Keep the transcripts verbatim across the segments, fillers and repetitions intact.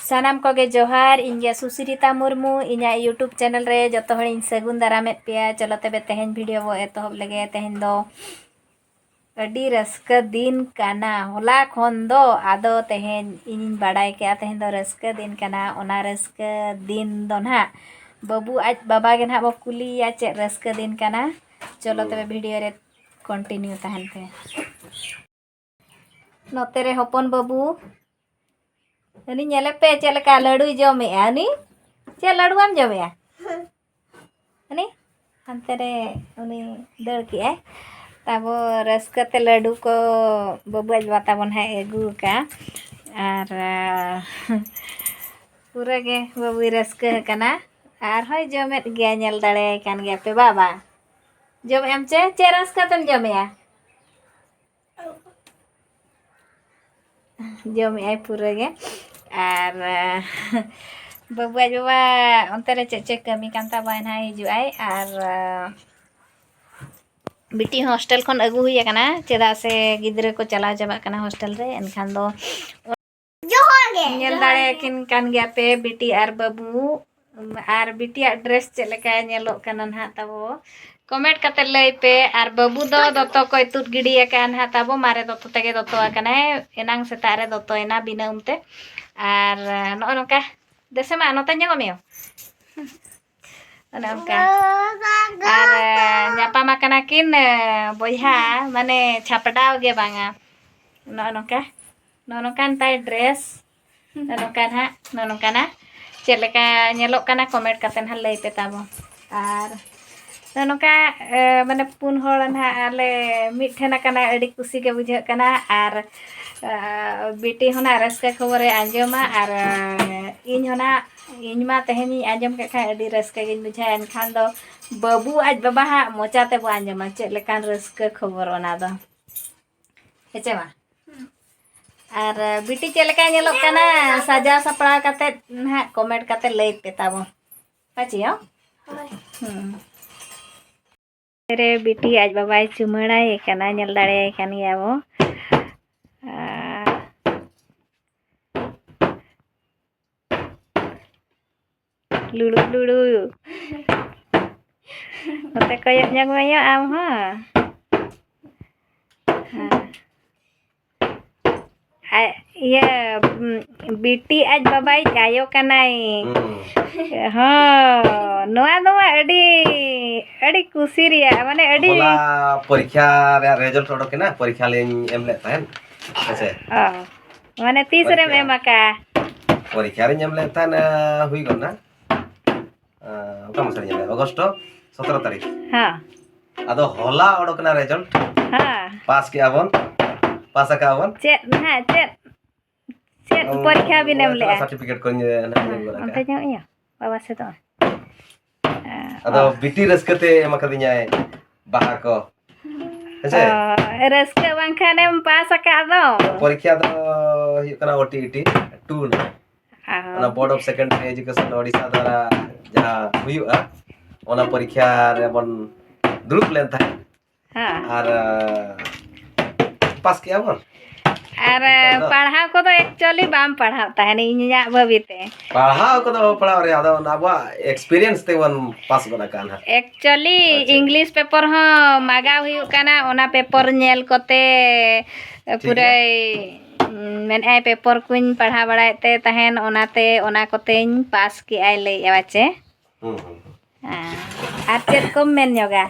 ᱥᱟᱱᱟᱢ ᱠᱚᱜᱮ ᱡᱚᱦᱟᱨ, ᱤᱧ ᱜᱮ ᱥᱩᱥᱤᱨᱤᱛᱟ ᱢᱩᱨᱢᱩ, ᱤᱧᱟᱹᱜ YouTube channel ᱨᱮ ᱡᱚᱛᱚ ᱦᱚᱲᱤᱧ ᱥᱟᱹᱜᱩᱱ ᱫᱟᱨᱟᱢᱮᱫ ᱯᱮᱭᱟ᱾ ᱪᱚᱞᱚ ᱛᱚᱵᱮ ᱛᱮᱦᱮᱧ video ᱵᱚ ᱮᱛᱚᱦᱚᱵ ᱞᱮᱜᱮ᱾ ᱛᱮᱦᱮᱧ ᱫᱚ ᱟᱹᱰᱤ ᱨᱟᱹᱥᱠᱟᱹ ᱫᱤᱱ ᱠᱟᱱᱟ, ᱦᱚᱞᱟ ᱠᱷᱚᱱ ᱫᱚ᱾ ᱟᱫᱚ ᱛᱮᱦᱮᱧ ᱤᱧᱤᱧ ᱵᱟᱰᱟᱭ ᱠᱮᱜᱼᱟ ᱛᱮᱦᱮᱧ ᱫᱚ ᱨᱟᱹᱥᱠᱟᱹ ᱫᱤᱱ ᱠᱟᱱᱟ᱾ ᱚᱱᱟ ᱨᱟᱹᱥᱠᱟᱹ ᱫᱤᱱ ᱫᱚ ᱱᱟᱦᱟᱜ ᱵᱟᱹᱵᱩ ᱟᱡ ᱵᱟᱵᱟ ᱜᱮ ᱱᱟᱦᱟᱜ ᱵᱚ ᱠᱩᱞᱤᱭᱮᱭᱟ ᱪᱮᱫ ᱨᱟᱹᱥᱠᱟᱹ ᱫᱤᱱ ᱠᱟᱱᱟ᱾ ᱪᱚᱞᱚ ᱛᱚᱵᱮ video ᱨᱮ continue ᱛᱟᱦᱮᱱ ᱯᱮ᱾ ᱱᱚᱛᱮ ᱨᱮ ᱦᱚᱯᱚᱱ ᱵᱟᱹᱵᱩ, ᱩᱱᱤ ᱧᱮᱞᱮ ᱯᱮ ᱪᱮᱫ ᱞᱮᱠᱟ ᱞᱟᱹᱰᱩᱭ ᱡᱚᱢᱮᱜᱼᱟ᱾ ᱩᱱᱤ ᱪᱮᱫ ᱞᱟᱹᱰᱩ ᱵᱟᱢ ᱡᱚᱢᱮᱜᱼᱟ? ᱩᱱᱤ ᱦᱟᱱᱛᱮ ᱨᱮ ᱩᱱᱤ ᱫᱟᱹᱲ ᱠᱮᱜᱼᱟᱭ᱾ ᱛᱟᱵᱚ ᱨᱟᱹᱥᱠᱟᱹ ᱛᱮ ᱞᱟᱹᱰᱩ ᱠᱚ ᱵᱟᱹᱵᱩ ᱟᱡ ᱵᱟᱵᱟ ᱛᱟᱵᱚᱱ ᱦᱟᱸᱜ ᱮ ᱟᱹᱜᱩ ᱟᱠᱟᱫᱼᱟ᱾ ᱟᱨ ᱯᱩᱨᱟᱹ ᱜᱮ ᱵᱟᱹᱵᱩᱭ ᱨᱟᱹᱥᱠᱟᱹ ᱟᱠᱟᱱᱟ᱾ ᱟᱨ ᱦᱚᱸᱭ ᱡᱚᱢᱮᱫ ᱜᱮᱭᱟ, ᱧᱮᱞ ᱫᱟᱲᱮᱭᱟᱭ ᱠᱟᱱ ᱜᱮᱭᱟ ᱯᱮ ᱵᱟᱵᱟ᱾ ᱡᱚᱢᱮᱜ ᱟᱢ ᱪᱮ? ᱪᱮᱫ ᱨᱟᱹᱥᱠᱟᱹ ᱛᱮᱢ ᱡᱚᱢᱮᱜᱼᱟ? ᱡᱚᱢᱮᱜᱼᱟᱭ ᱯᱩᱨᱟᱹ ᱜᱮ᱾ ᱟᱨ ᱵᱟᱹᱵᱩ ᱟᱡ ᱵᱟᱵᱟ ᱚᱱᱛᱮ ᱨᱮ ᱪᱮᱫ ᱪᱚᱭ ᱠᱟᱹᱢᱤ ᱠᱟᱱ ᱛᱟᱵᱚᱱᱟ, ᱱᱟᱦᱟᱜ ᱦᱤᱡᱩᱜ ᱟᱭ᱾ ᱟᱨ ᱵᱤᱴᱤ ᱦᱚᱸ hostel ᱠᱷᱚᱱ ᱟᱹᱜᱩ ᱦᱩᱭ ᱟᱠᱟᱱᱟ, ᱪᱮᱫᱟᱜ ᱥᱮ ᱜᱤᱫᱽᱨᱟᱹ ᱠᱚ ᱪᱟᱞᱟᱣ ᱪᱟᱵᱟᱜ ᱠᱟᱱᱟ hostel ᱨᱮ᱾ ᱮᱱᱠᱷᱟᱱ ᱫᱚ ᱡᱚᱦᱟᱨ ᱜᱮ, ᱧᱮᱞ ᱡᱚᱦᱟᱨ ᱫᱟᱲᱮᱭᱟᱠᱤᱱ ᱠᱟᱱ ᱜᱮᱭᱟ ᱯᱮ ᱵᱤᱴᱤ ᱟᱨ ᱵᱟᱹᱵᱩ᱾ ᱟᱨ ᱵᱤᱴᱤᱭᱟᱜ dress ᱪᱮᱫ ᱞᱮᱠᱟ ᱧᱮᱞᱚᱜ ᱠᱟᱱᱟ ᱱᱟᱦᱟᱜ ᱛᱟᱵᱚ, comment ᱠᱟᱛᱮ ᱞᱟᱹᱭ ᱯᱮ᱾ ᱟᱨ ᱵᱟᱹᱵᱩ ᱫᱚ ᱫᱚᱛᱚ ᱠᱚᱭ ᱛᱩᱫ ᱜᱤᱰᱤ ᱟᱠᱟᱫᱼᱟ ᱱᱟᱦᱟᱜ ᱛᱟᱵᱚ, ᱢᱟᱨᱮ ᱫᱚᱛᱚ ᱛᱮᱜᱮ ᱫᱚᱛᱚ ᱟᱠᱟᱱᱟᱭ᱾ ᱮᱱᱟᱝ ᱥᱮᱛᱟᱜ ᱨᱮ ᱫᱚᱛᱚᱭᱮᱱᱟ ᱵᱤᱱᱟᱹ ᱩᱢ ᱛᱮ᱾ ᱟᱨ ᱱᱚᱜᱼᱚ ᱱᱚᱝᱠᱟ, ᱫᱮᱥᱮ ᱢᱟ ᱱᱚᱛᱮ ᱧᱚᱜᱚᱜ ᱢᱮ᱾ ᱚᱱᱮ ᱚᱱᱠᱟ᱾ ᱟᱨ ᱧᱟᱯᱟᱢ ᱟᱠᱟᱱᱟ ᱠᱤᱱ ᱵᱚᱭᱦᱟ, ᱢᱟᱱᱮ ᱪᱷᱟᱯᱰᱟᱣ ᱜᱮ ᱵᱟᱝᱟ᱾ ᱱᱚᱜᱼᱚ ᱱᱚᱝᱠᱟ, ᱱᱚᱜᱼᱚ ᱱᱚᱝᱠᱟᱱ ᱛᱟᱭ dress᱾ ᱱᱚᱜᱼᱚ ᱱᱚᱝᱠᱟ ᱱᱟᱦᱟᱜ, ᱱᱚᱜᱼᱚ ᱱᱚᱝᱠᱟ ᱱᱟᱦᱟᱜ᱾ ᱪᱮᱫ ᱞᱮᱠᱟ ᱧᱮᱞᱚᱜ ᱠᱟᱱᱟ comment ᱠᱟᱛᱮ ᱱᱟᱦᱟᱜ ᱞᱟᱹᱭ ᱯᱮ ᱛᱟᱵᱚ᱾ ᱟᱨ ᱱᱚᱜᱼᱚ ᱱᱚᱝᱠᱟ, ᱮ, ᱢᱟᱱᱮ ᱯᱩᱱ ᱦᱚᱲ ᱱᱟᱦᱟᱜ ᱟᱞᱮ ᱢᱤᱫ ᱴᱷᱮᱱ ᱟᱠᱟᱱᱟ, ᱟᱹᱰᱤ ᱠᱩᱥᱤ ᱜᱮ ᱵᱩᱡᱷᱟᱹᱜ ᱠᱟᱱᱟ᱾ ᱟᱨ, ᱮ, ᱵᱤᱴᱤ ᱦᱚᱸ ᱱᱟᱦᱟᱜ ᱨᱟᱹᱥᱠᱟᱹ ᱠᱷᱚᱵᱚᱨᱮ ᱟᱸᱡᱚᱢᱟ᱾ ᱟᱨ, ᱮ, ᱤᱧ ᱦᱚᱸ ᱱᱟᱦᱟᱜ, ᱤᱧ ᱢᱟ ᱛᱮᱦᱮᱧᱤᱧ ᱟᱸᱡᱚᱢ ᱠᱮᱫ ᱠᱷᱟᱱ ᱟᱹᱰᱤ ᱨᱟᱹᱥᱠᱟᱹ ᱜᱤᱧ ᱵᱩᱡᱷᱟᱹᱣᱟ᱾ ᱮᱱᱠᱷᱟᱱ ᱫᱚ ᱵᱟᱹᱵᱩ ᱟᱡ ᱵᱟᱵᱟ ᱦᱟᱸᱜ ᱢᱚᱪᱟ ᱛᱮᱵᱚ ᱟᱸᱡᱚᱢᱟ ᱪᱮᱫ ᱞᱮᱠᱟᱱ ᱨᱟᱹᱥᱠᱟᱹ ᱠᱷᱚᱵᱚᱨ ᱚᱱᱟ ᱫᱚ᱾ ᱦᱮᱸ ᱪᱮ ᱵᱟᱝ? ᱟᱨ ᱵᱤᱴᱤ ᱪᱮᱫ ᱞᱮᱠᱟᱭ ᱧᱮᱞᱚᱜ ᱠᱟᱱᱟ ᱥᱟᱡᱟᱣ ᱥᱟᱯᱲᱟᱣ ᱠᱟᱛᱮ ᱱᱟᱦᱟᱜ comment ᱠᱟᱛᱮ ᱞᱟᱹᱭ ᱯᱮ ᱛᱟᱵᱚ᱾ ᱯᱟᱪᱮ ᱦᱚᱸ? ᱦᱩᱸ᱾ ᱨᱮ ᱵᱤᱴᱤ ᱟᱡ ᱵᱟᱵᱟᱭ ᱪᱩᱢᱟᱹᱲᱟᱭᱮ ᱠᱟᱱᱟ, ᱧᱮᱞ ᱫᱟᱲᱮᱭᱟᱭ ᱠᱟᱱ ᱜᱮᱭᱟ ᱵᱚ᱾ ᱟᱨ ᱞᱩᱲᱩ ᱞᱩᱲᱩ᱾ ᱱᱚᱛᱮ ᱠᱚᱭᱚᱜ ᱧᱚᱜ ᱢᱮᱭᱟ ᱟᱢ ᱦᱚᱸ᱾ ᱦᱮᱸ᱾ ᱟᱡ, ᱤᱭᱟᱹ, ᱩᱸ, ᱵᱤᱴᱤ ᱟᱡ ᱵᱟᱵᱟᱭᱤᱡ ᱟᱭᱳ ᱠᱟᱱᱟᱭ᱾ ᱦᱩᱸ᱾ ᱦᱚᱸ, ᱱᱚᱣᱟ ᱫᱚ ᱢᱟ ᱟᱹᱰᱤ, ᱟᱹᱰᱤ ᱠᱩᱥᱤ ᱨᱮᱭᱟᱜ, ᱢᱟᱱᱮ ᱟᱹᱰᱤ ᱦᱚᱞᱟ ᱯᱚᱨᱤᱠᱷᱟ ᱨᱮᱭᱟᱜ result ᱚᱰᱚᱠ ᱮᱱᱟ, ᱯᱚᱨᱤᱠᱷᱟ ᱞᱤᱧ ᱮᱢ ᱞᱮᱫ ᱛᱟᱦᱮᱸᱱ᱾ ᱦᱮᱸᱥᱮ? ᱚ, ᱢᱟᱱᱮ ᱛᱤᱥ ᱨᱮᱢ ᱯᱚᱨᱤᱠᱷᱟ, ᱮᱢ ᱟᱠᱟᱫᱼᱟ? ᱯᱚᱨᱤᱠᱷᱟ ᱨᱤᱧ ᱮᱢ ᱞᱮᱫ ᱛᱟᱦᱮᱸᱱ, ᱟᱸ, ᱦᱩᱭ ᱜᱚᱫ ᱮᱱᱟ᱾ ᱟᱸ, ᱚᱠᱟ ᱢᱟᱥ ᱨᱮ ᱧᱮᱞ ᱞᱮᱫ? ᱚᱜᱚᱥᱴ ᱥᱚᱛᱨᱚ ᱛᱟᱹᱨᱤᱠᱷ᱾ ᱦᱮᱸ᱾ ᱟᱫᱚ ᱦᱚᱞᱟ ᱚᱰᱚᱠ ᱮᱱᱟ result᱾ ᱦᱮᱸ᱾ ᱯᱟᱥ ᱠᱮᱜᱼᱟ ᱵᱚᱱ, ᱯᱟᱥ ᱟᱠᱟᱜᱼᱟ ᱵᱚᱱ᱾ ᱪᱮᱫ ᱱᱟᱦᱟᱜ, ᱪᱮᱫ, ᱪᱮᱫ ᱚ, ᱯᱚᱨᱤᱠᱷᱟ ᱵᱤᱱ ᱮᱢ ᱚᱱᱟ ᱞᱮᱜᱼᱟ? Certificate ᱠᱚᱧ, ᱦᱮᱸ, ᱚᱱᱛᱮ ᱚᱱᱟ ᱧᱚᱜ ᱤᱭᱟᱹ᱾ ᱧᱚᱜ ᱤᱭᱟᱹ, ᱵᱟᱵᱟ ᱥᱮᱫ ᱫᱚ᱾ ᱟᱫᱚ ᱚ᱾ ᱵᱤᱴᱤ ᱨᱟᱹᱥᱠᱟᱹ ᱛᱮ ᱮᱢ ᱟᱠᱟᱫᱤᱧᱟᱭ ᱵᱟᱦᱟ ᱠᱚ᱾ ᱦᱮᱸᱥᱮ? ᱚ, ᱨᱟᱹᱥᱠᱟᱹ ᱵᱟᱝᱠᱷᱟᱱᱮᱢ ᱯᱟᱥ ᱟᱠᱟᱫ ᱫᱚ᱾ ᱯᱚᱨᱤᱠᱷᱟ ᱫᱚ ᱦᱩᱭᱩᱜ ᱠᱟᱱᱟ O T E T two ᱱᱟᱦᱟᱜ᱾ ᱚ᱾ ᱚᱱᱟ Board of Secondary Education Odisha ᱫᱣᱟᱨᱟ ᱡᱟᱦᱟᱸ ᱦᱩᱭᱩᱜᱼᱟ, ᱚᱱᱟ ᱯᱚᱨᱤᱠᱷᱟ ᱨᱮᱵᱚᱱ ᱫᱩᱲᱩᱵ ᱞᱮᱱ ᱛᱟᱦᱮᱸᱫ᱾ ᱦᱮᱸ᱾ ᱟᱨ, ᱯᱟᱥ ᱠᱮᱜᱼᱟ ᱵᱚᱱ᱾ ᱟᱨ, ᱱᱤᱛᱚᱜ ᱫᱚ ᱯᱟᱲᱦᱟᱣ ᱠᱚᱫᱚ actually ᱵᱟᱢ ᱯᱟᱲᱦᱟᱣ ᱛᱟᱦᱮᱱ, ᱤᱧᱟᱹᱜ ᱵᱷᱟᱹᱵᱤ ᱛᱮ᱾ ᱯᱟᱲᱦᱟᱣ ᱠᱚᱫᱚ ᱵᱟᱵᱚ ᱯᱟᱲᱦᱟᱣ ᱨᱮ, ᱟᱫᱚ ᱚᱱᱟ ᱟᱵᱚᱣᱟᱜ experience ᱛᱮᱵᱚᱱ ᱯᱟᱥ ᱜᱚᱫ ᱟᱠᱟᱜᱼᱟ ᱱᱟᱦᱟᱜ᱾ Actually, ᱟᱪᱪᱷᱟ᱾ English paper ᱦᱚᱸ ᱢᱟᱜᱟᱣ ᱦᱩᱭᱩᱜ ᱠᱟᱱᱟ, ᱚᱱᱟ paper ᱧᱮᱞ ᱠᱚᱛᱮ ᱴᱷᱤᱠ ᱜᱮᱭᱟ᱾ ᱯᱩᱨᱟᱹᱭ, ᱢᱮᱱᱮᱫᱼᱟᱭ, paper ᱠᱚᱧ ᱯᱟᱲᱦᱟᱣ ᱵᱟᱲᱟᱭᱮᱫ ᱛᱮ ᱛᱟᱦᱮᱱ, ᱚᱱᱟᱛᱮ ᱚᱱᱟ ᱠᱚᱛᱮᱧ ᱯᱟᱥ ᱠᱮᱜᱼᱟᱭ, ᱞᱟᱹᱭᱮᱫᱼᱟ ᱪᱮ? ᱦᱩᱸ, ᱦᱩᱸ, ᱦᱩᱸ᱾ ᱦᱮᱸ᱾ ᱟᱨ ᱪᱮᱫ ᱠᱚᱢ ᱢᱮᱱ ᱧᱚᱜᱟ?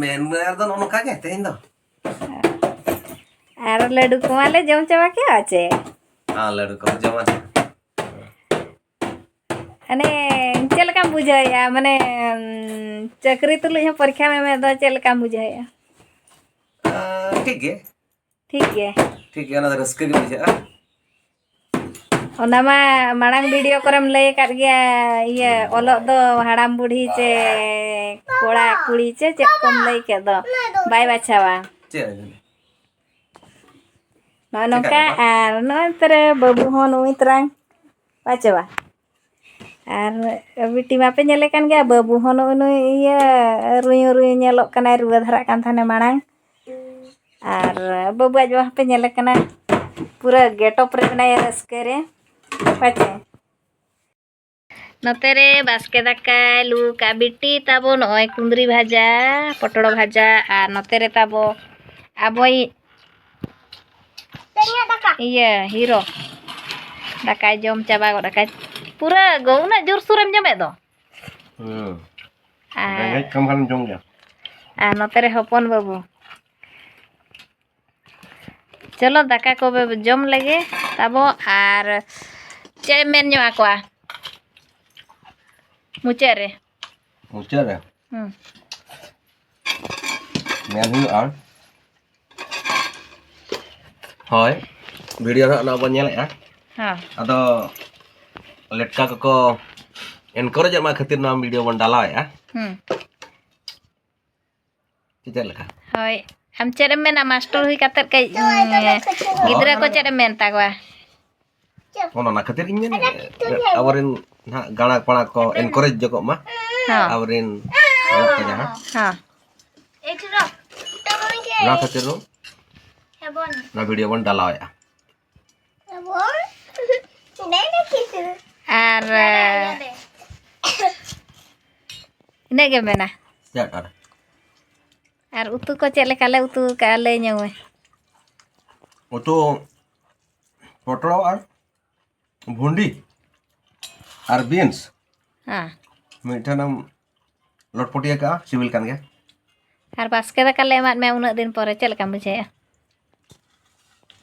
ᱢᱮᱱ ᱵᱟᱲᱟ ᱫᱚ ᱱᱚᱜᱼᱚ ᱱᱚᱝᱠᱟ ᱜᱮ ᱛᱮᱦᱮᱧ ᱫᱚ᱾ ᱟᱨ ᱞᱟᱹᱰᱩ ᱠᱚᱢᱟ ᱞᱮ ᱡᱚᱢ ᱪᱟᱵᱟ ᱠᱮᱜᱼᱟ ᱪᱮ? ᱦᱮᱸ, ᱞᱟᱹᱰᱩ ᱠᱚ ᱡᱚᱢᱟ᱾ ᱢᱟᱱᱮ, ᱪᱮᱫ ᱞᱮᱠᱟᱢ ᱵᱩᱡᱷᱟᱹᱣᱮᱫᱼᱟ? ᱢᱟᱱᱮ, ᱪᱟᱹᱠᱨᱤ ᱛᱩᱞᱩᱡ ᱦᱚᱸ ᱯᱚᱨᱤᱠᱷᱟ ᱢᱮ ᱢᱮᱱᱫᱚ ᱪᱮᱫ ᱞᱮᱠᱟᱢ ᱵᱩᱡᱷᱟᱹᱣᱮᱫᱼᱟ? ᱟᱸ, ᱴᱷᱤᱠ ᱜᱮ᱾ ᱴᱷᱤᱠ ᱜᱮ᱾ ᱴᱷᱤᱠ ᱜᱮ, ᱚᱱᱟ ᱫᱚ ᱨᱟᱹᱥᱠᱟᱹ ᱜᱮ ᱵᱩᱡᱷᱟᱹᱜᱼᱟ᱾ ᱚᱱᱟ ᱢᱟ ᱢᱟᱲᱟᱝ video ᱠᱚᱨᱮᱢ ᱞᱟᱹᱭ ᱟᱠᱟᱫ ᱜᱮᱭᱟ, ᱤᱭᱟᱹ, ᱚᱞᱚᱜ ᱫᱚ ᱦᱟᱲᱟᱢ ᱵᱩᱲᱦᱤ ᱪᱮ ᱠᱚᱲᱟ ᱠᱩᱲᱤ ᱪᱮ ᱪᱮᱫ ᱠᱚᱢ ᱞᱟᱹᱭ ᱠᱮᱫ ᱫᱚ, ᱵᱟᱭ ᱵᱟᱪᱷᱟᱣᱟ᱾ ᱪᱮᱫ ᱮ ᱞᱟᱹᱭ? ᱱᱚᱜᱼᱚᱭ ᱪᱮᱠᱟ ᱱᱚᱝᱠᱟ, ᱵᱟᱵᱟ? ᱟᱨ ᱱᱚᱜᱼᱚᱭ ᱛᱟᱨᱟ ᱵᱟᱹᱵᱩ ᱦᱚᱸ ᱱᱩᱭ ᱛᱟᱨᱟᱝ ᱵᱟᱪᱷᱟᱣᱟ᱾ ᱟᱨ ᱵᱤᱴᱤ ᱢᱟᱯᱮ ᱧᱮᱞᱮ ᱠᱟᱱ ᱜᱮᱭᱟ, ᱵᱟᱹᱵᱩ ᱦᱚᱸ ᱱᱩᱜᱼᱩ ᱱᱩᱭ ᱤᱭᱟᱹ ᱨᱩᱭᱩ ᱨᱩᱭᱩ ᱧᱮᱞᱚᱜ ᱠᱟᱱᱟᱭ, ᱨᱩᱣᱟᱹ ᱫᱷᱟᱨᱟᱜ ᱠᱟᱱ ᱛᱟᱦᱮᱱᱟ ᱢᱟᱲᱟᱝ᱾ ᱟᱨ ᱵᱟᱹᱵᱩ ᱟᱡ ᱵᱟᱵᱟ ᱦᱚᱸᱯᱮ ᱧᱮᱞᱮ ᱠᱟᱱᱟ, ᱯᱩᱨᱟᱹ getup ᱨᱮ ᱢᱮᱱᱟᱭᱟ ᱨᱟᱹᱥᱠᱟᱹ ᱨᱮ᱾ ᱯᱟᱪᱮ? ᱱᱚᱛᱮ ᱨᱮ ᱵᱟᱥᱠᱮ ᱫᱟᱠᱟᱭ ᱞᱩ ᱠᱟᱜ ᱵᱤᱴᱤ ᱛᱟᱵᱚ, ᱱᱚᱜᱼᱚᱭ ᱠᱩᱸᱫᱽᱨᱤ ᱵᱷᱟᱡᱟ, ᱯᱚᱴᱚᱲ ᱵᱷᱟᱡᱟ, ᱟᱨ ᱱᱚᱛᱮ ᱨᱮ ᱛᱟᱵᱚ ᱟᱵᱚᱭᱤᱡ ᱤᱭᱟᱹ ᱦᱤᱨᱳ ᱫᱟᱠᱟᱭ ᱡᱚᱢ ᱪᱟᱵᱟ ᱜᱚᱫ ᱟᱠᱟᱫ᱾ ᱯᱩᱨᱟᱹ ᱜᱚ-, ᱩᱱᱟᱹᱜ ᱡᱳᱨᱥᱳᱨᱮᱢ ᱡᱚᱢᱮᱫ ᱫᱚ᱾ ᱦᱩᱸ᱾ ᱟᱨ ᱨᱮᱸᱜᱮᱡ ᱠᱟᱢ ᱠᱷᱟᱱ ᱡᱚᱢ ᱜᱮᱭᱟ᱾ ᱟᱨ ᱱᱚᱛᱮ ᱨᱮ ᱦᱚᱯᱚᱱ ᱵᱟᱹᱵᱩ᱾ ᱪᱚᱞᱚ, ᱫᱟᱠᱟ ᱠᱚ ᱡᱚᱢ ᱞᱮᱜᱮ ᱛᱟᱵᱚ᱾ ᱟᱨ ᱪᱮᱫ ᱮᱢ ᱢᱮᱱ ᱧᱚᱜ ᱟᱠᱚᱣᱟ ᱢᱩᱪᱟᱹᱫ ᱨᱮ? ᱢᱩᱪᱟᱹᱫ ᱨᱮ ᱦᱩᱸ᱾ ᱢᱮᱱ ᱦᱩᱭᱩᱜᱼᱟ, ᱦᱳᱭ, ᱵᱷᱤᱰᱤᱭᱳ ᱱᱟᱦᱟᱜ ᱱᱚᱣᱟ ᱵᱚᱱ ᱧᱮᱞᱮᱫᱼᱟ᱾ ᱦᱮᱸ᱾ ᱟᱫᱚ ᱞᱮᱴᱠᱟ ᱠᱚᱠᱚ ᱮᱱᱠᱟᱨᱮᱡᱚᱜ ᱢᱟ ᱠᱷᱟᱹᱛᱤᱨ ᱱᱚᱣᱟ ᱵᱷᱤᱰᱤᱭᱳ ᱵᱚᱱ ᱰᱟᱞᱟᱣᱮᱫᱼᱟ᱾ ᱦᱩᱸ᱾ ᱪᱮᱫ ᱞᱮᱠᱟ? ᱦᱳᱭ, ᱟᱢ ᱪᱮᱫ ᱮᱢ ᱢᱮᱱᱟ? ᱢᱟᱥᱴᱚᱨ ᱦᱩᱭ ᱠᱟᱛᱮᱫ ᱠᱟᱹᱡ, ᱩᱸ, ᱜᱤᱫᱽᱨᱟᱹ ᱠᱚ ᱪᱮᱫ ᱮᱢ ᱢᱮᱱ ᱛᱟᱠᱚᱣᱟ? ᱚᱱ ᱚᱱᱟ ᱠᱷᱟᱹᱛᱤᱨ ᱤᱧ ᱢᱮᱱ, ᱟᱵᱚᱨᱮᱱ ᱱᱟᱦᱟᱜ ᱜᱟᱬᱟ ᱯᱟᱲᱟ ᱠᱚ ᱮᱱᱠᱟᱨᱮᱡᱽ ᱡᱚᱠᱚᱜ ᱢᱟ᱾ ᱦᱚᱸ᱾ ᱟᱵᱚᱨᱮᱱ ᱦᱚᱲ ᱠᱚ ᱡᱟᱦᱟᱸ᱾ ᱦᱚᱸ᱾ ᱚᱱᱟ ᱠᱷᱟᱹᱛᱤᱨ ᱱᱚᱣᱟ ᱵᱷᱤᱰᱤᱭᱳ ᱵᱚᱱ ᱰᱟᱞᱟᱣᱮᱫᱼᱟ᱾ ᱟᱨ, ᱤᱱᱟᱹᱜ ᱜᱮ ᱢᱮᱱᱟ᱾ ᱪᱮᱫ ᱟᱨ? ᱟᱨ ᱩᱛᱩ ᱠᱚ ᱪᱮᱫ ᱞᱮᱠᱟ ᱞᱮ ᱩᱛᱩ ᱠᱟᱜᱼᱟ, ᱞᱟᱹᱭ ᱧᱚᱜ ᱢᱮ᱾ ᱩᱛᱩ ᱯᱚᱴᱚᱞ ᱟᱨ ᱵᱷᱩᱸᱰᱤ ᱟᱨ beans᱾ ᱦᱮᱸ᱾ ᱢᱤᱫᱴᱷᱮᱱᱮᱢ ᱞᱚᱴᱯᱚᱴᱤ ᱟᱠᱟᱜᱼᱟ, ᱥᱤᱵᱤᱞ ᱠᱟᱱ ᱜᱮᱭᱟ᱾ ᱟᱨ ᱵᱟᱥᱠᱮ ᱫᱟᱠᱟ ᱞᱮ ᱮᱢᱟᱫ ᱢᱮᱭᱟ ᱩᱱᱟᱹᱜ ᱫᱤᱱ ᱯᱚᱨᱮ, ᱪᱮᱫ ᱞᱮᱠᱟᱢ ᱵᱩᱡᱷᱟᱹᱣᱮᱫᱼᱟ?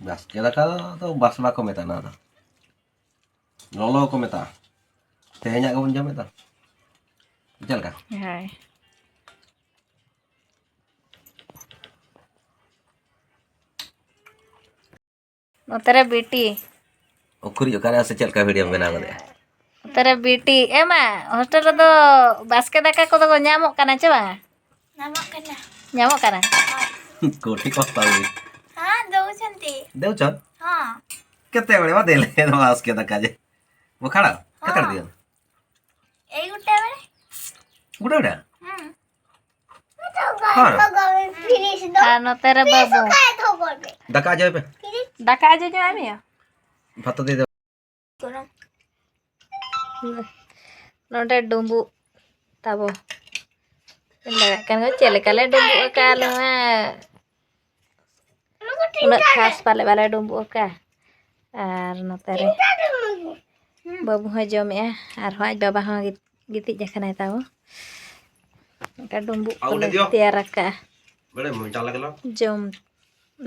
ᱵᱟᱥᱠᱮ ᱫᱟᱠᱟ ᱫᱚ ᱵᱟᱥ ᱵᱟᱠᱚ ᱢᱮᱛᱟᱜᱼᱟ, ᱱᱚᱣᱟ ᱫᱚ ᱞᱚᱞᱚ ᱠᱚ ᱢᱮᱛᱟᱜᱼᱟ᱾ ᱛᱮᱦᱮᱧᱟᱜ ᱜᱮᱵᱚᱱ ᱡᱚᱢᱮᱫ ᱫᱚ᱾ ᱪᱮᱫ ᱞᱮᱠᱟ? ᱦᱳᱭ᱾ ᱱᱚᱛᱮ ᱨᱮ ᱵᱤᱴᱤ᱾ ᱩᱠᱷᱩᱨᱤᱡ ᱚᱠᱟᱨᱮ ᱥᱮ ᱪᱮᱫ ᱞᱮᱠᱟ ᱵᱷᱤᱰᱤᱭᱳᱢ ᱵᱮᱱᱟᱣ ᱜᱚᱫᱮᱜᱼᱟ? ᱱᱚᱛᱮ ᱨᱮ ᱵᱤᱴᱤ᱾ ᱮ ᱢᱟ, ᱦᱳᱥᱴᱮᱞ ᱨᱮᱫᱚ ᱵᱟᱥᱠᱮ ᱫᱟᱠᱟ ᱠᱚᱫᱚ ᱠᱚ ᱧᱟᱢᱚᱜ ᱠᱟᱱᱟ ᱪᱮ ᱵᱟᱝᱟ? ᱧᱟᱢᱚᱜ ᱠᱟᱱᱟ᱾ ᱧᱟᱢᱚᱜ ᱠᱟᱱᱟ? କୋଉଠି କଥା ହଉଛି? ହଁ, ଦଉଛନ୍ତି। ଦେଉଛନ୍? ହଁ। କେତେବେଳେ ବା ଦେଲେ ବାସ୍କେ ଦରକାର ଯେ? ପଖାଳ? କେତେବେଳେ ହଁ। ଦିଅନ୍ତି? ଏଇ ଗୋଟେ ବେଳେ। ଗୋଟେ ଗୋଟେ? ହୁଁ। ହଁ। ଫିନିଶ ଦ। ଆ, ନତେରେ ବାବୁ। ଫିନିଶ କାଏ ଥବ ଗୋଟେ? ଦରକାର ଯେ ଏବେ? ଫିନିଶ। ଦରକାର ଯେ ଯୋଉ ଆମେ? ଭାତ ଦେଇଦେବ। ଗରମ। ᱱᱚᱰᱮ ᱰᱩᱸᱵᱩᱜ ᱛᱟᱵᱚ᱾ ᱧᱮᱞ ᱫᱟᱲᱮᱭᱟᱜ ᱠᱟᱱ ᱜᱮᱭᱟ ᱪᱮᱫ ᱞᱮᱠᱟ ᱞᱮ ᱰᱩᱸᱵᱩᱜ ᱟᱠᱟᱫᱼᱟ ᱟᱞᱮ ᱢᱟ᱾ ᱩᱱᱟᱹᱜ ᱠᱷᱟᱥ ᱯᱟᱞᱮ ᱵᱟᱞᱮ ᱰᱩᱸᱵᱩᱜ ᱟᱠᱟᱫᱼᱟ᱾ ᱟᱨ ᱱᱚᱛᱮ ᱨᱮ ᱵᱟᱹᱵᱩ ᱦᱚᱸᱭ ᱡᱚᱢᱮᱜᱼᱟ, ᱟᱨᱦᱚᱸ ᱟᱡ ᱵᱟᱵᱟ ᱦᱚᱸ ᱜᱤᱛᱤᱡ ᱟᱠᱟᱱᱟᱭ ᱛᱟᱵᱚ᱾ ᱚᱱᱠᱟ ᱰᱩᱸᱵᱩᱜ ᱠᱚᱞᱮ ᱛᱮᱭᱟᱨ ᱟᱠᱟᱫᱼᱟ᱾ ᱡᱚᱢ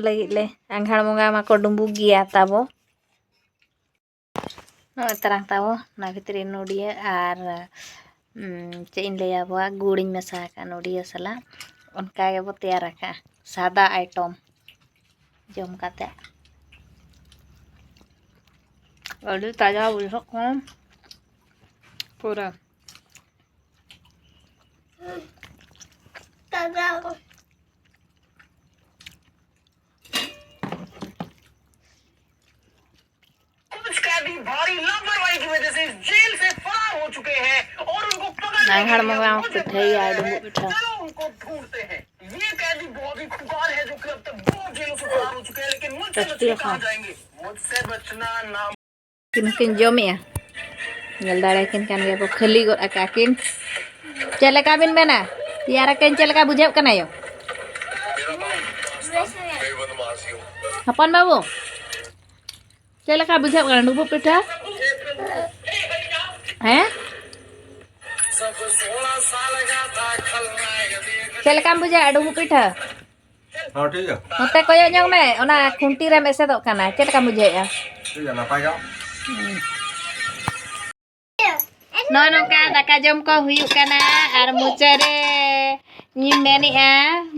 ᱞᱟᱹᱜᱤᱫ ᱞᱮ᱾ ᱟᱸᱜᱷᱟᱲ ᱵᱚᱸᱜᱟ ᱢᱟᱠᱚ ᱰᱩᱸᱵᱩᱜ ᱜᱮᱭᱟ ᱛᱟᱵᱚ᱾ ᱱᱚᱜᱼᱚᱭ ᱛᱟᱨᱟᱝ ᱛᱟᱵᱚ, ᱚᱱᱟ ᱵᱷᱤᱛᱨᱤ ᱱᱚᱰᱤᱭᱟᱹ ᱟᱨ, ᱩᱸ, ᱪᱮᱫ ᱤᱧ ᱞᱟᱹᱭᱟ, ᱟᱵᱚᱣᱟᱜ ᱜᱩᱲᱤᱧ ᱢᱮᱥᱟ ᱟᱠᱟᱫᱼᱟ ᱱᱚᱰᱤᱭᱟᱹ ᱥᱟᱞᱟᱜ᱾ ᱚᱱᱠᱟ ᱜᱮᱵᱚ ᱛᱮᱭᱟᱨ ᱟᱠᱟᱫᱼᱟ ᱥᱟᱫᱟ item᱾ ᱡᱚᱢ ᱠᱟᱛᱮ ᱟᱹᱰᱤ ᱛᱟᱡᱟ ᱵᱩᱡᱷᱟᱹᱜ ᱠᱟᱱᱟ ᱯᱩᱨᱟᱹ᱾ कुछ कैदी भारी लापरवाही की वजह से जेल से फरार हो चुके हैं और उनको पकड़ने के लिए हम मुझे बुलाया है। चलो उनको ढूंढते हैं। ये कैदी बहुत ही खुकार है जो कि अब तक दो जेलों से फरार हो चुके हैं, लेकिन मुझसे बच के कहाँ जाएंगे? मुझसे बचना ना। ᱩᱱᱠᱤᱱ ᱦᱚᱸᱠᱤᱱ ᱡᱚᱢᱮᱜᱼᱟ᱾ ᱧᱮᱞ ᱫᱟᱲᱮᱭᱟᱠᱤᱱ ᱠᱟᱱ ᱜᱮᱭᱟ ᱠᱚ, ᱠᱷᱟᱹᱞᱤ ᱜᱚᱫ ᱟᱠᱟᱫ ᱠᱤᱱ᱾ ᱪᱮᱫ ᱞᱮᱠᱟ ᱵᱤᱱ ᱢᱮᱱᱟ? ᱛᱮᱭᱟᱨ ᱟᱠᱟᱱ ᱪᱮᱫ ᱞᱮᱠᱟ ᱵᱩᱡᱷᱟᱹᱜ ᱠᱟᱱᱟ ᱭᱳ? ᱦᱚᱯᱚᱱ ᱵᱟᱹᱵᱩ, ᱪᱮᱫ ᱞᱮᱠᱟ ᱵᱩᱡᱷᱟᱹᱜ ᱠᱟᱱᱟ ᱰᱩᱸᱵᱩᱜ ᱯᱤᱴᱷᱟᱹ? ᱦᱮᱸ? ᱪᱮᱫ ᱞᱮᱠᱟᱢ ᱵᱩᱡᱷᱟᱹᱣᱮᱫᱼᱟ ᱰᱩᱸᱵᱩᱜ ᱯᱤᱴᱷᱟᱹ? ᱦᱚᱸ, ᱴᱷᱤᱠ ᱜᱮᱭᱟ᱾ ᱱᱚᱛᱮ ᱠᱚᱭᱚᱜ ᱧᱚᱜ ᱢᱮ, ᱚᱱᱟ ᱠᱷᱩᱱᱴᱤ ᱨᱮᱢ ᱮᱥᱮᱫᱚᱜ ᱠᱟᱱᱟ, ᱪᱮᱫ ᱞᱮᱠᱟᱢ ᱵᱩᱡᱷᱟᱹᱣᱮᱫᱼᱟ? ᱴᱷᱤᱠ ᱜᱮᱭᱟ, ᱱᱟᱯᱟᱭ ᱜᱮ᱾ ᱱᱚᱜᱼᱚ ᱱᱚᱝᱠᱟ ᱫᱟᱠᱟ ᱡᱚᱢ ᱠᱚ ᱦᱩᱭᱩᱜ ᱠᱟᱱᱟ᱾ ᱟᱨ ᱢᱩᱪᱟᱹᱫ ᱨᱮ ᱤᱧ ᱢᱮᱱᱮᱫᱼᱟ,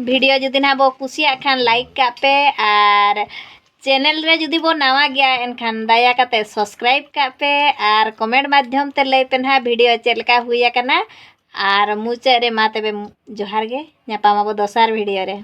video ᱡᱩᱫᱤ ᱱᱟᱦᱟᱜ ᱵᱚ ᱠᱩᱥᱤᱭᱟᱜ ᱠᱷᱟᱱ like ᱠᱟᱜ ᱯᱮ, ᱟᱨ channel ᱨᱮ ᱡᱩᱫᱤ ᱵᱚ ᱱᱟᱣᱟ ᱜᱮᱭᱟ ᱮᱱᱠᱷᱟᱱ ᱫᱟᱭᱟ ᱠᱟᱛᱮ subscribe ᱠᱟᱜ ᱯᱮ, ᱟᱨ comment ᱢᱟᱫᱽᱫᱷᱚᱢ ᱛᱮ ᱞᱟᱹᱭ ᱯᱮ ᱱᱟᱦᱟᱜ video ᱪᱮᱫ ᱞᱮᱠᱟ ᱦᱩᱭ ᱟᱠᱟᱱᱟ᱾ ᱟᱨ ᱢᱩᱪᱟᱹᱫ ᱨᱮ ᱢᱟ ᱛᱚᱵᱮ ᱡᱚᱦᱟᱨ ᱜᱮ, ᱧᱟᱯᱟᱢ ᱟᱵᱚ ᱫᱚᱥᱟᱨ video ᱨᱮ᱾